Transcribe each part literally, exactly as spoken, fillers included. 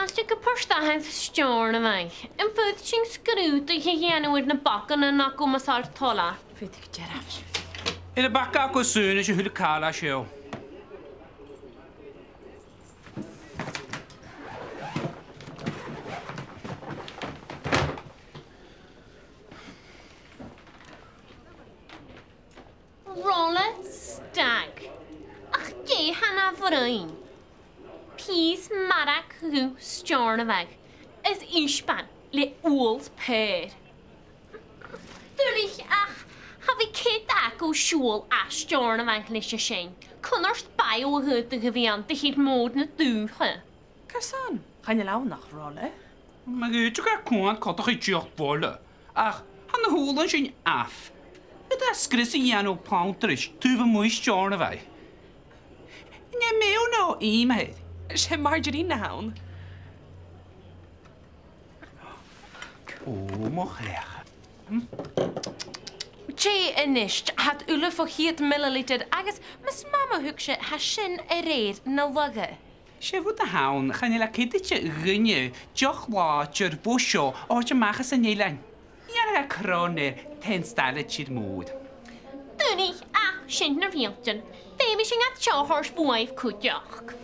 Is e gu port-adhair Steòrnabhaigh. Am faod sinn sgrùdadh a dhèanamh air na bagan a th' againn mus fheàrr toil leat? Faodaidh gu dearbh. Air a' bhaga agad-sa, 's e a h-uile càil a tha seo. Rola stag. Ach dè tha na bhroinn? Pìos marag dhubh Steòrnabhaigh is isbean le ubhal 's paidhir. Duilich, ach cha bhi cead agad siubhal à Steòrnabhagh leis a sin. Cunnart bàidh a' tighinn a bhith ann de cheud mòd na dùthcha. Carson? Chan eil ann ach rola. Ma dh'fhaodte gun cuir codach i dìreach rola. Ach tha na h-ùbhlan sin amh. Tha iad a' sgriosadh a' dèanamh panntaidh taobh a-muigh Steòrnabhaigh. An e Mayo no ìm a th' air? 'S e Margarine a th' ann. Ò, mo chreach. Tè a-nis, tha iad uile fo cheud millilitear agus mas math mo thuigse, tha sin a rèir na lagha. 'S e rud a th' ann, chan eil e ceadaichte dhuinne deoch làidir bho seo a thoirt a-mach às an eilean. Dhèanadh e cron air taigh-staile tìr-mòr. Duilich, ach sin na riaghailtean. Feumaidh sinn iad seo a thoirt bhuaibh cuideachd.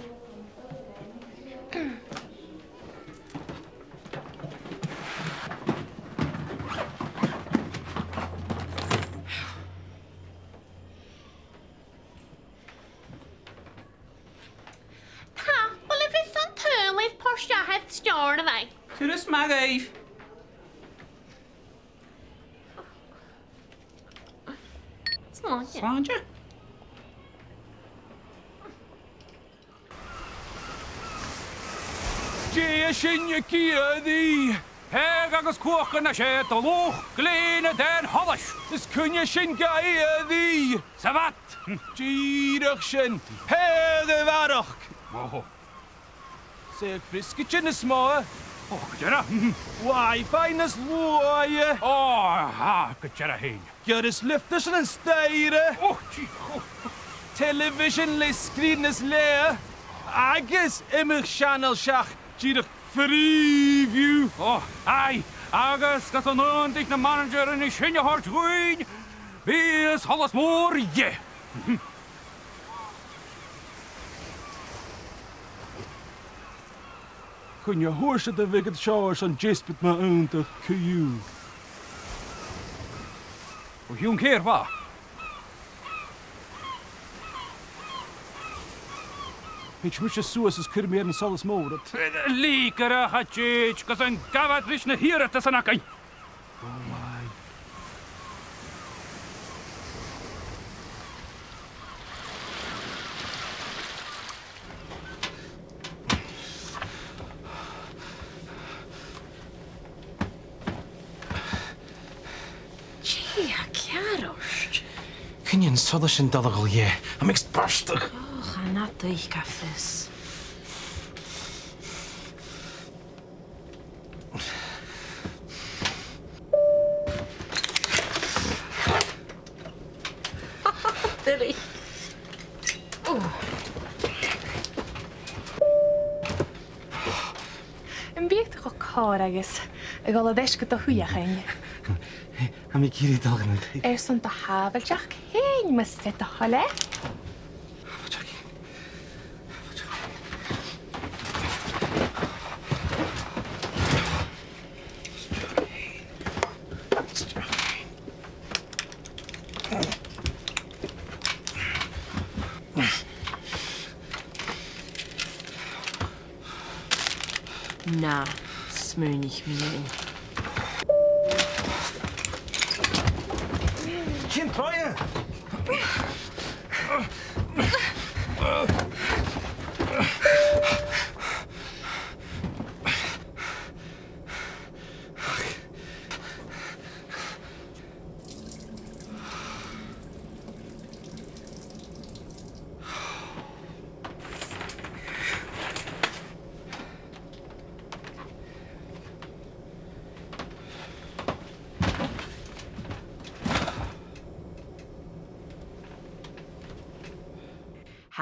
Tapadh leibh airson tadhal air port-adhair Steòrnabhaigh. Turas math dhuibh. Slàinte. Slàinte. Dè tha sinn ag iarraidh? Pàigheadh agus cuachan, 's e do luchd-lèine dhen t-solais. Is cuin a tha sinn ga iarraidh? Sa bhad. Dìreach sin. Pàigheadh a bharrachd. Ò. 'S e briosgaidean as motha. Ò, gu dearbh. Wi-Fi nas luaithe. Ò, tha, gu dearbh fhèin. Gearras lioft airson an staidhre. Ò, tì, ò. Television le sgrìn nas leatha. Agus iomadh seanail seach dìreach freeview. Ò, aye. Agus gus an aontaich na manaidsearan sin a thoirt dhuinn, bidh solas mòr dheth. Cuin a fhuair sibh a' bhiogad seo airson deasbad math annta co-dhiù? O chionn ceithir mìosan. Thèid mise suas is cuiridh mi air an solas mòr ud. Lìogair, a chaidh, gus an gabh iad ris na h-iarrtasan againn. Dè tha ceàrr ort? Cuin a tha an solas sin a' dol a dhol dheth? Tha mi a' smaoineachadh. O, chan fhada ach a bha fios. Billy. Ò. Am biodh tu cho còir agus a' dol air ais gu do shuidheachan? Tha mi ag iarraidh dol dhan taigh. Airson do shàbhailteachd fhèin, mas e do thoil e. Na, smaoinich mi fhèin. Sin troimhe!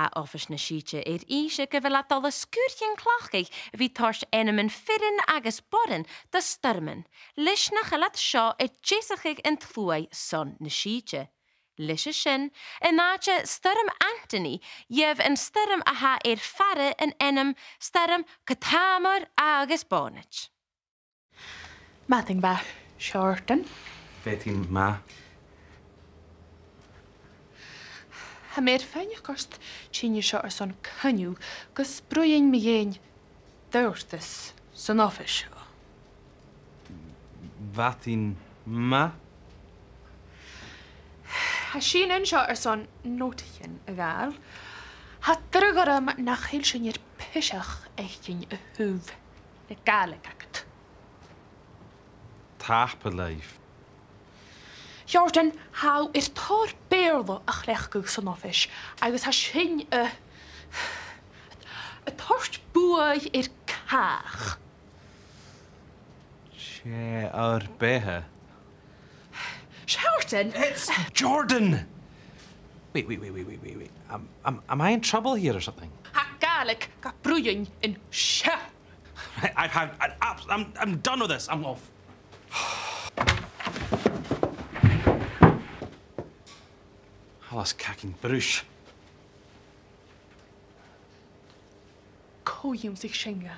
à Oifis na Sìde air Innse gu bheil iad a' dol a sgur dhen chlachdadh a bhith a' toirt ainmean fireann agus boireann do stoirmean, leis nach eil iad seo a' deasachadh an t-sluaigh son na sìde. Leis a sin, an àite Stoirm Anthony, gheibh an stoirm a tha air faire an ainm Stoirm Catamair agus Bònaid. Madainn mhath, a Sheòrdain. Madainn mhath. Tha mi air faighneachd ort tighinn an seo airson coinneamh gus bruidhinn mu dheidhinn d' adhartas san oifis seo. Madainn mhath. Tha sinn an seo airson notaichean a ghabhail. Tha dragh orm nach eil sinn air piseach fhaicinn a thaobh na Gàidhlig agad. Tapadh leibh. A Sheòrdain, tha thu air tòrr Beurla a chleachdadh san oifis, agus tha sin a', a' toirt buaidh air càch. 'S e ur beatha. A Sheòrdain! It's Jordan! Wait, wait, wait, wait, wait, wait, wait. Am, am, am I in trouble here or something? Tha Gàidhlig ga bruidhinn an seo. Right, I've had an abs-, I'm, I'm done with this. I'm off. Tha e a' cagnadh bruis. Cò dh'ionnsaich sin dha?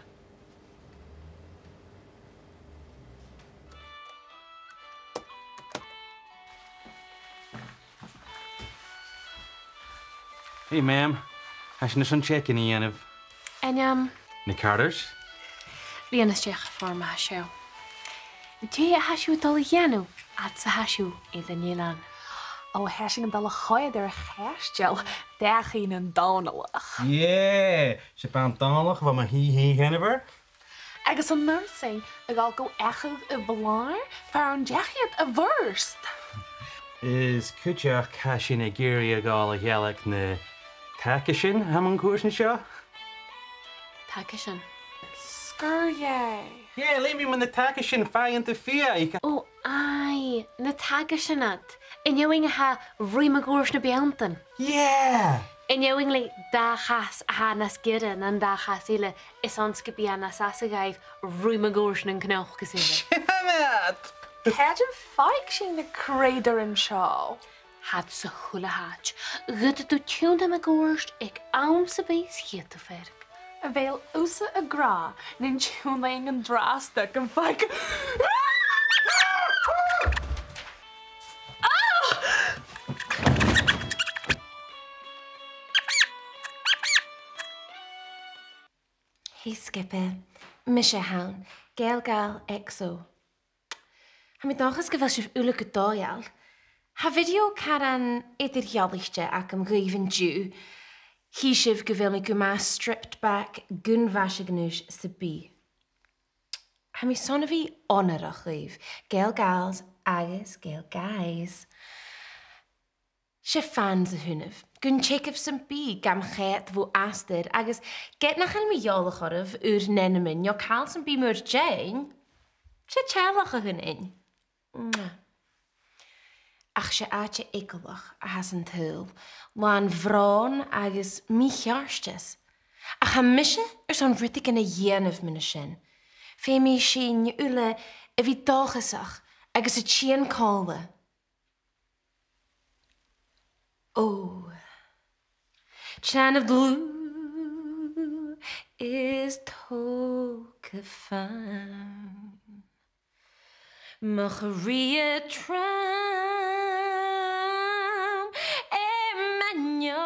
Hey, ma'am. Tha sinn airson check-in a dhèanamh. Ainm? Na Carters. Lìon a-steach am form a tha seo. Dè a tha sibh a' dol a dhèanamh fhad 's a tha sibh air an eilean? Ò, tha sinn a' dol a choimhead air a' chaisteal, Dachaigh nan Dòmhnallach. Yeah! 'S e Bean Dòmhnallach a bha mo shinn-shinn-seanmhair. Agus an uair sin, a' dol gu achadh a' bhlàir, far an deach iad a mhurt. Is cuideachd, tha sinn ag iarraidh a dhol a shealg na taigeisean a tha mun cuairt an seo. Taigeisean? Sgur dheth. Yeah, leugh mi mu na taigeisean, faighinn do fiadhaich. Ò, aidh, na taigeisean ud. An fheadhainn a tha a' ruith mun cuairt nam beanntan. Yeah! An fheadhainn le dà chas a tha nas giorra na an dà chas eile, is ann 's gum bi e nas fhasa dhaibh ruith mun cuairt nan cnoc is eile. Sin e! Càit am faic sinn na creutairean seo? Tha iad sa h-uile h-àite. Ged a tha thu a' tionndadh mun cuairt aig àm sam bith 's a chì thu fear. A bheil thusa ag ràdh nan tionndaidhean an-dràsta gum faic... Hey, Sgioba. Mise a th' ann, Gael Gal X O. Tha mi an dòchas gu bheil sibh uile gu dòigheil. Tha video caran eadar-dhealaichte agam dhuibh an-diugh. Chì sibh gu bheil mi gu math stripped back gun mhaise-gnùis sam bith. Tha mi airson a bhith onarach dhuibh, Gael Gals agus Gael Guys. 'S e fans a th' annaibh. Gun teagamh sam bith gam choimhead bho astar, agus ged nach eil mi eòlach oirbh, ur n-ainmean, no càil sam bith mur deidhinn, 's e teaghlach a th' annainn. Mwah. Ach 's e àite eagalach a th' anns an t-saoghal, làn bhròin agus mì-cheartas. Ach tha mise airson rudeigin a dhèanamh mu dheidhinn sin. Feumaidh sinn uile a bhith dòchasach agus a' tighinn còmhla. Ò, teann a' bhlùth is tòrr gu fann. Mo chridhe trom air m' aithne.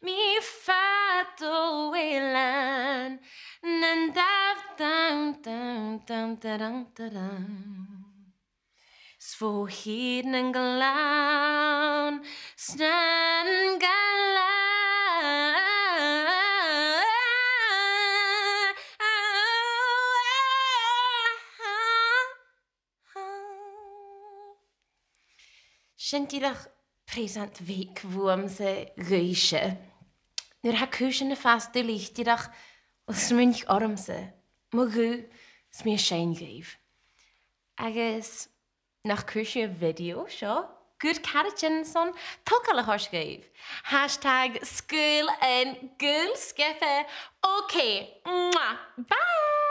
Mi fada o eilean nan damh dam dam dam da dam da dam. 'S fo thìr nan gleann snan gleann. Sin dìreach preusant bheag bhuamsa dhuibhse. Nuair a tha cùisean a' fàs duilich, dìreach, uill, smaoinich ormsa, mo ghuth, 's mi a' seinn dhuibh. Agus nach cuir sibh a' video seo gur caraidean son togail a thoirt dhuibh. Hashtag sgaoil an gaol sgioba. Okay. Mwah. Bye.